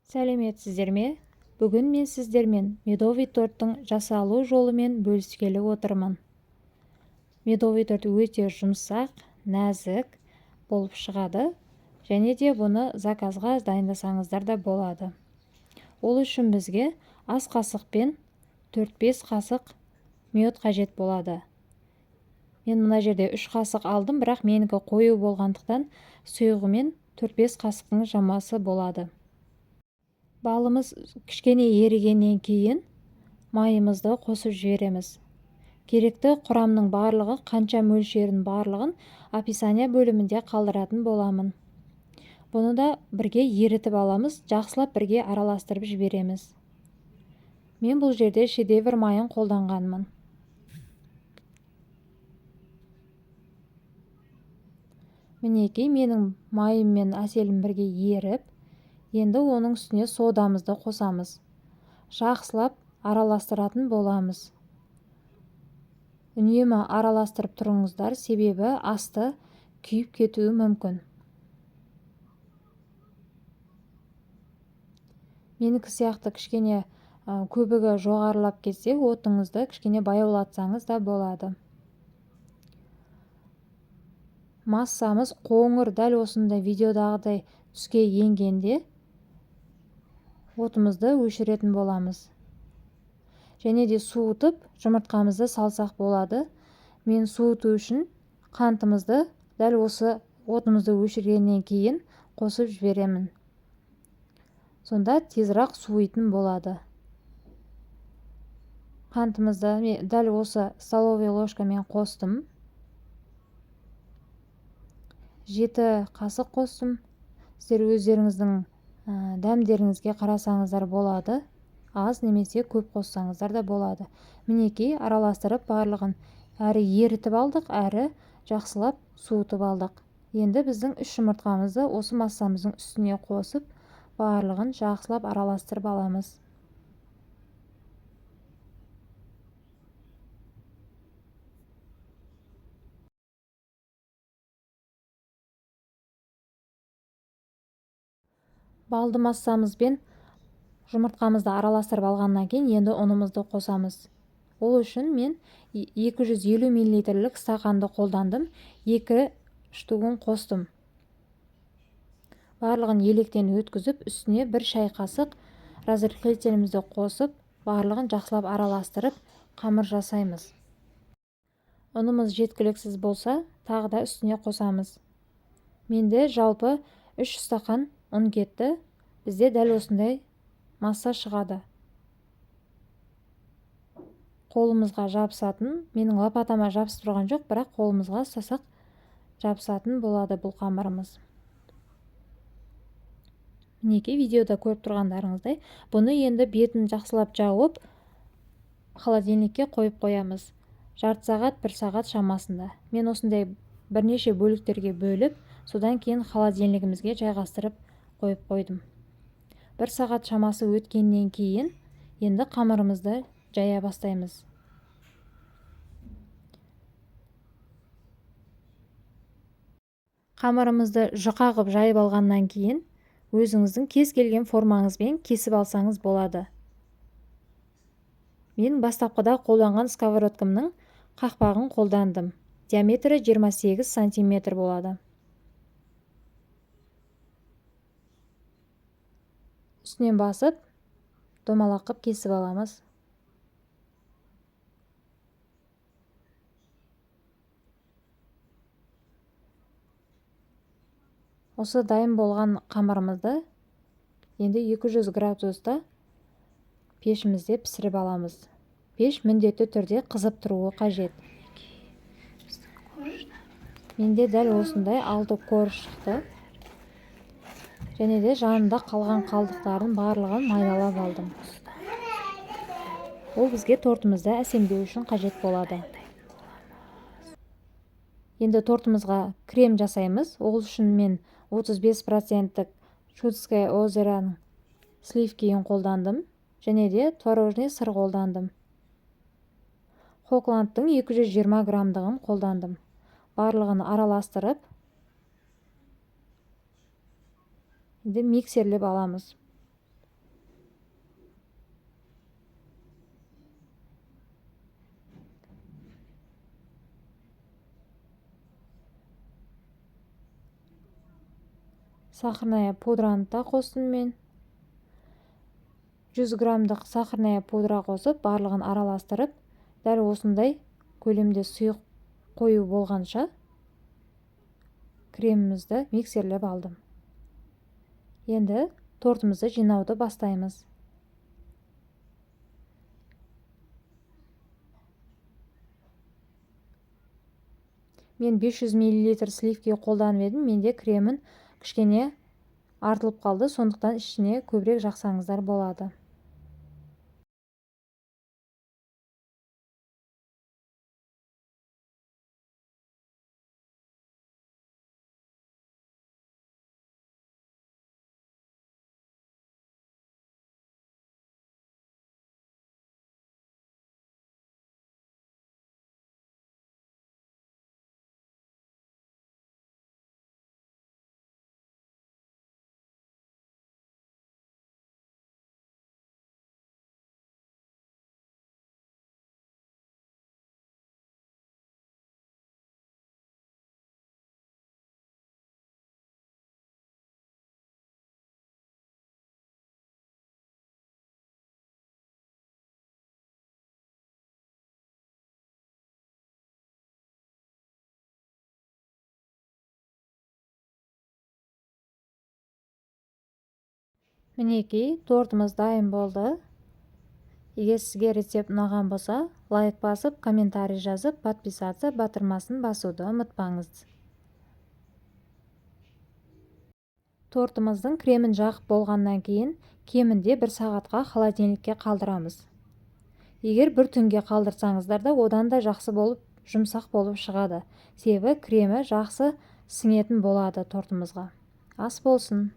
Сәлеметсіздер ме? Бүгін мен сіздермен медовый торттың жасалу жолымен бөліскелі отырмын. Медовый торт өте жұмсақ, нәзік болып шығады. Және де бұны заказға дайындасаңыздар да болады. Ол үшін бізге ас қасықпен 4-5 қасық мед қажет болады. Мен мына жерде 3 қасық алдым, бірақ менікі қою болғандықтан сұйығымен 4-5 қасықтың шамасы болады. Балымыз кішкене ерігеннен кейін майымызды қосып жібереміз. Керекті құрамның барлығы, қанша мөлшерін барлығын описание бөлімінде қалдыратын боламын. Бұны да бірге ерітіп аламыз, жақсылап бірге араластырып жібереміз. Мен бұл жерде шедевр майын қолданғанмын. Мінекей менің майым мен әселім бірге еріп, енді оның үстіне содамызды қосамыз. Жақсылап араластыратын боламыз. Үнемі араластырып тұрыңыздар, себебі асты күйіп кетуі мүмкін. Менікі сияқты кішкене көбігі жоғарылап кетсе, отыңызды кішкене баяулатсаңыз да болады. Массамыз қоңыр, дәл осындай видеодағыдай түске енгенде отымызды өшіретін боламыз. Және де суытып жұмыртқамызды салсақ болады. Мен суыту үшін қантымызды дәл осы отымызды өшіргеннен кейін қосып жіберемін. Сонда тезірек суитын болады. Қантымызды мен дәл осы столовый ложкамен қостым. 7 қасық қостым. Сіздер өздеріңіздің дәмдеріңізге қарасаңыздар болады. Аз немесе көп қоссаңыздар да болады. Мінекей араластырып барлығын әрі ерітіп алдық, әрі жақсылап суытып алдық. Енді біздің 3 жұмыртқамызды осы массамыздың үстіне қосып, барлығын жақсылап араластырып аламыз. Балды массамызбен жұмыртқамызды араластырып алғаннан кейін енді ұнымызды қосамыз. Ол үшін мен 250 миллилитрлік стақанды қолдандым, 2 штугін қостым. Барлығын електен өткізіп, үстіне 1 шай қасық разрыхлителімізді қосып, барлығын жақсылап араластырып, қамыр жасаймыз. Ұнымыз жеткіліксіз болса, тағы да үстіне қосамыз. Менде жалпы 3 стақан ұн кетті. Бізде дәл осындай масса шығады. Қолымызға жабысатын, менің лопатама жабысып тұрған жоқ, бірақ қолымызға ұстасақ жабысатын болады бұл қамырымыз. Мінекей видеода көріп тұрғандарыңыздай, бұны енді бетін жақсылап жауып, холодильникке қойып қоямыз. Жарты сағат, 1 сағат шамасында. Мен осындай бірнеше бөліктерге бөліп, содан кейін холодильнигімізге жайғастырып қойып қойдым. 1 сағат шамасы өткеннен кейін енді қамырымызды жая бастаймыз. Қамырымызды жұқа қып жайып алғаннан кейін өзіңіздің кез келген формаңызбен кесіп алсаңыз болады. Мен бастапқыда қолданған сковородкамның қақпағын қолдандым. Диаметрі 28 сантиметр болады. Үстінен басып, домалақ қып кесіп аламыз. Осы дайын болған қамырымызды енді 200 градуста пешімізде пісіріп аламыз. Пеш міндетті түрде қызып тұруы қажет. Менде дәл осындай 6 корж шықты. Және де жанында қалған қалдықтарын барлығын майдалап алдым. Ол бізге тортымызды әсемдеу үшін қажет болады. Енді тортымызға крем жасаймыз. Ол үшін мен 35% Чудское озероның сливкиін қолдандым. Және де творожный сыр қолдандым. Хокландтың 220 граммдығын қолдандым. Барлығын араластырып, енді миксерлеп аламыз. Сахарная пудраны да қостым мен. 100 граммдық сахарная пудра қосып, барлығын араластырып, дәл осындай көлемде сұйық қою болғанша кремімізді миксерлеп алдым. Енді тортымызды жинауды бастаймыз. Мен 500 миллилитр сливки қолданып едім, менде кремін кішкене артылып қалды, сондықтан ішіне көбірек жақсаңыздар болады. Мінекей, тортымыз дайын болды. Егер сізге рецепт ұнаған болса, лайк басып, комментарий жазып, подписаться батырмасын басуды ұмытпаңыз. Тортымыздың кремін жағып болғаннан кейін кемінде 1 сағатқа холодильникке қалдырамыз. Егер бір түнге қалдырсаңыздар да, одан да жақсы болып, жұмсақ болып шығады. Себебі кремі жақсы сіңетін болады тортымызға. Ас болсын.